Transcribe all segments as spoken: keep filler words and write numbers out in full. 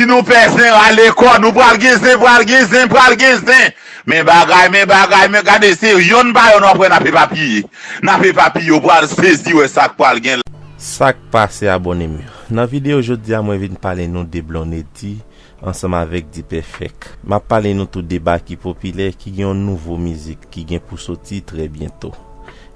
Si nou pè zen, rale kò nou, pral gen zen, pral gen zen, pral gen zen. Men bagay, men bagay, men gade, se yonn pa yonn w ap wè n ap epapiye. N ap epapiye, w pral sezi wè sa k pral gen la. Sa k pase, abòne m yo? Nan videyo jodi a, mwen vin pale nou de Blondedy ansanm avèk D-Perfect. M ap pale nou tou de Baky Popilè ki gen yon nouvo mizik ki gen pou soti trè byento.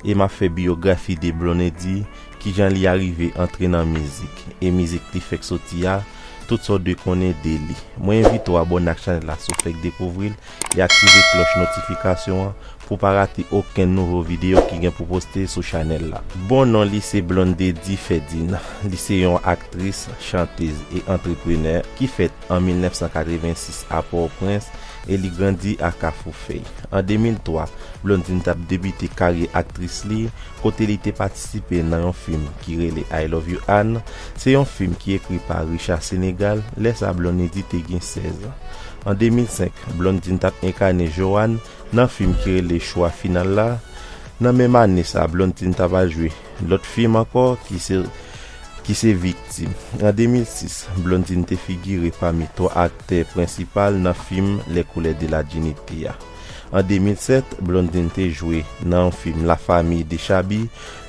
E m ap fè biyografi de Blondedy, kijan li arive antre nan mizik, e mizik li fèk soti a, tout sa w dwe konnen de li. Mwen envite w abòne ak chanèl la si w fèk dekouvri l, e aktive klòch notifikasyon an pou w pa rate okenn nouvo videyo ki gen pou poste sou chanèl la. Bon non li se Blondedy Ferdinand. Li se yon aktris, chantez e antreprenè ki fèt an mil nèf san katrevensis a Pòtoprens e li grandi a Kafou Fèy. An de mil twa, Blondedy t ap debite karyè aktris li, kote li te patisipe nan yon fim ki rele I Love You Ann. Se yon fim ki ekri pa Richard Senegal. Lè sa, Blondedy te gen sèz an. An de mil senk, Blondedy t ap enkane Joanne nan fim ki rele Chwa Final la. Nan menm ane sa, Blondedy t ap al jwe lòt fim ankò ki se, ki se Viktim. An de mil sis, Blondedy te figire pami twa aktè prensipal nan fim Les Couleurs de la Dignité a. An de mil sèt, Blondedy te jwe nan yon fim La Famille de Chaby.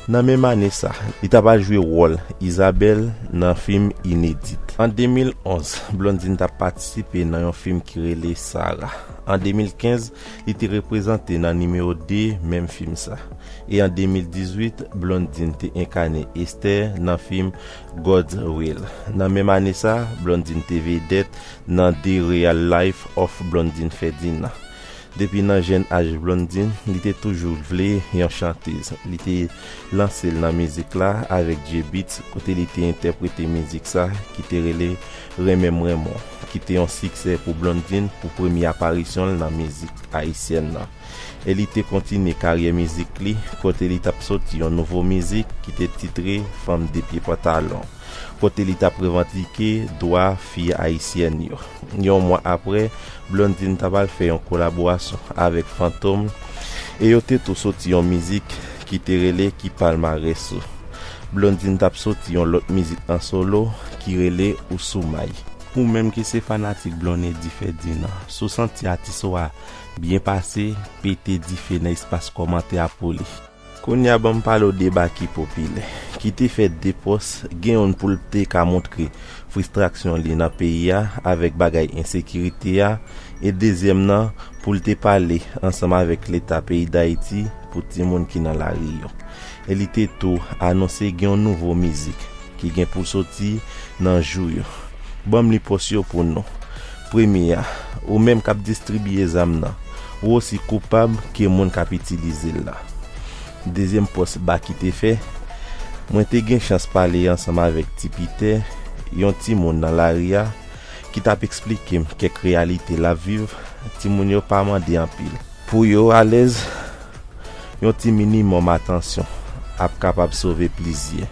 Nan menm ane sa, li t ap al jwe wòl Isabelle nan fim Inédit. An de mil onz, Blondedy t ap patisipe nan yon fim ki rele Sarah. An de mil kenz, li te reprezante nan nimewo de menm fim sa. E an de mil dizuit, Blondedy te enkane Esther nan fim God's Will. Nan menm ane sa, Blondedy te vedèt nan The Real Life of Blondedy Ferdinand. Depi nan jèn aj Blondedy, li te toujou vle yon chantez. Li te lanse l nan mizik la avèk J-Beatz, kote li te entèprete mizik sa ki te rele Renmen M Renmen W, ki te yon siksè pou Blondedy pou premye aparisyon l nan mizik ayisyèn nan. E li te kontinye karyè mizik li, kote li t ap soti yon nouvo mizik ki te titre Fanm de pye pantalon, kote li t ap revandike dwa fi ayisyèn yo. Yon mwa apre, Blondedy t ap al fè yon kolaborasyon avèk Fantom, e yo te tou soti yon mizik ki te rele Ki Palmarès Ou. Blondedy t ap soti yon lòt mizik an solo ki rele Ou Sou May. Ou menm ki se fanatik Blondedy Ferdinand, si w santi atis ou a byen pase, pete dife nan espas kòmantè a pou li. Kounye a, ban m pale w de Baky Popilè, ki te fè de pòs, gen youn pou l te ka montre fristrasyon li nan peyi a avèk bagay ensekirite a, e dezyèm nan pou l te pale ansanm avèk Leta peyi Dayiti pou timoun ki nan lari yo. E li te tou anonse gen yon nouvo mizik ki gen pou soti nan jou yo. Ban m li pòs yo pou nou. Premye a, ou menm k ap distribiye zam nan, ou osi koupab ke moun k ap itilize l la. Dezyèm pòs Baky te fè, mwen te gen chans pale ansanm avèk Ti Pitè, yon timoun nan lari a, ki t ap eksplike m kèk reyalite l ap viv. Timoun yo pa mande anpil. Pou yo alèz, yon ti minimòm atansyon ap kapab sove plizyè.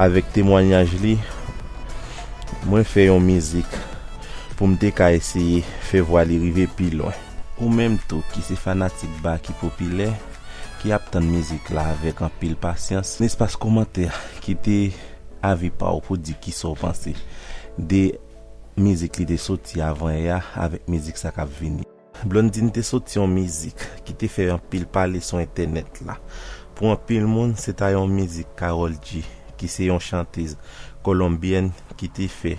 Avèk temwanyaj li, mwen fè yon mizik pou m te ka eseye fè vwa li rive pi lwen. Ou menm tou ki se fanatik Baky Popilè, ki ap tann mizik la avèk anpil pasyans, nan espas kòmantè a, kite avi pa w pou di kisa w panse de mizik li te soti avanyè a avèk mizik sa k ap vini. Blondedy te soti yon mizik ki te fè anpil pale sou entènèt la. Pou anpil moun, se ta yon mizik Karol G, ki se yon chantez kolonbyèn, ki te fè.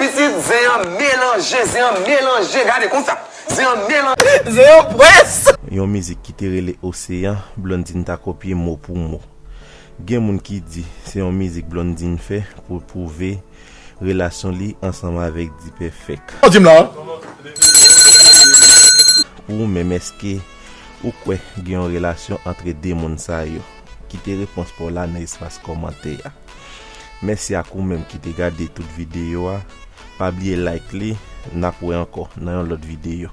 Pitit zen an melanje, zen an melanje, gade konsa. Zen an melanje. Zen an pwès. Yon mizik ki te rele Oseyan, Blondedy ta kopye mo pou mo. Gen moun ki di se yon mizik Blondedy fè pou pwouve relasyon li ansanm avèk D-Perfect. Ou di m la. Pou ou menm, èske ou kwè gen yon relasyon antre de moun sa yo? Kite repons pa w la nan espas kòmantè a. Mèsi ak ou menm ki te gade tout videyo a. Pa bliye like li, n ap wè ankò nan yon lòt videyo.